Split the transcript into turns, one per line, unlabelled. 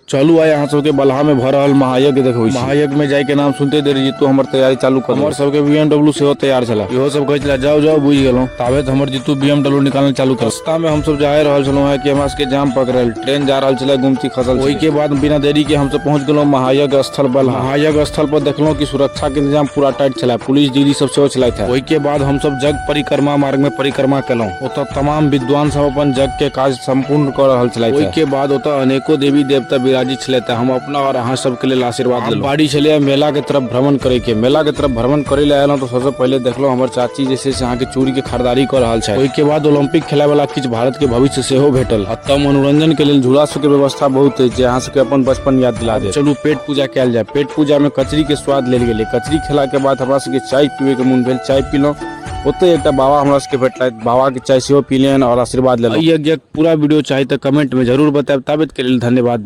चलू आइ अहाँ सबके बलहा में भऽ रहल महायज्ञ देखबै छी। महायज्ञ में जाय के नाम सुनते देरी जीतू हमर तैयारी चालू कर हमर सबके BMW सेहो तैयार छला। इहो सब कहै छला जाउ जाउ, बुझि गेलहुँ। ताबे तऽ हमर जीतू BMW निकालना चालू कर। रास्ता में हमसब जा रहल छलहुँ हैं कि हमरा सबके जाम पकड़ल, ट्रेन जा रहल छलै, गुमती खसल। ओहि के बाद बिना देरी के हमसब पहुंच गेलहुँ महायज्ञ स्थल बलहा। महायज्ञ स्थल पर देखलहुँ कि सुरक्षा के इंतजाम पूरा टाइट छलै, पुलिस दीदी सब सेहो छलथि। ओहि के बाद हमसब जग परिक्रमा मार्ग में परिक्रमा केलहुँ। ओतऽ तमाम विद्वान सब अपन जग के काज संपूर्ण कऽ रहल छलथि। ओहि के बाद ओतऽ अनेको देवी देवता विराजित छलथि। हम अपना और अहाँ सबके लेल आशीर्वाद लेलहुँ। बाड़ी छलै मेला के तरफ भ्रमण करे के। मेला के तरफ भ्रमण करे ले आयल तऽ सबसे पहिले देखलहुँ हमर चाची जे छै से अहाँके चूड़ी के खरीदारी कऽ रहल छथि। ओहि के बाद ओलंपिक खेलाय वाला किछु भारत के भविष्य सेहो भेटल। एतऽ मनोरंजन के लेल झूला सबके व्यवस्था बहुत अछि जे अहाँ सबके अपन बचपन याद दिला देत। चलू पेट पूजा कयल जाय। पेट पूजा में कचरी के स्वाद लेल गेलै। कचरी खेला के बाद हमरा सबके चाय पीबे के मोन भेल, चाय पीलहुँ। ओतऽ एकटा बाबा हमरा सबके भेटलथि, बाबा के चाय सेहो पीलियनि और आशीर्वाद लेलहुँ। यज्ञक पूरा वीडियो चाही तऽ कमेंट में जरूर बतायब। ताबत के लेल धन्यवाद।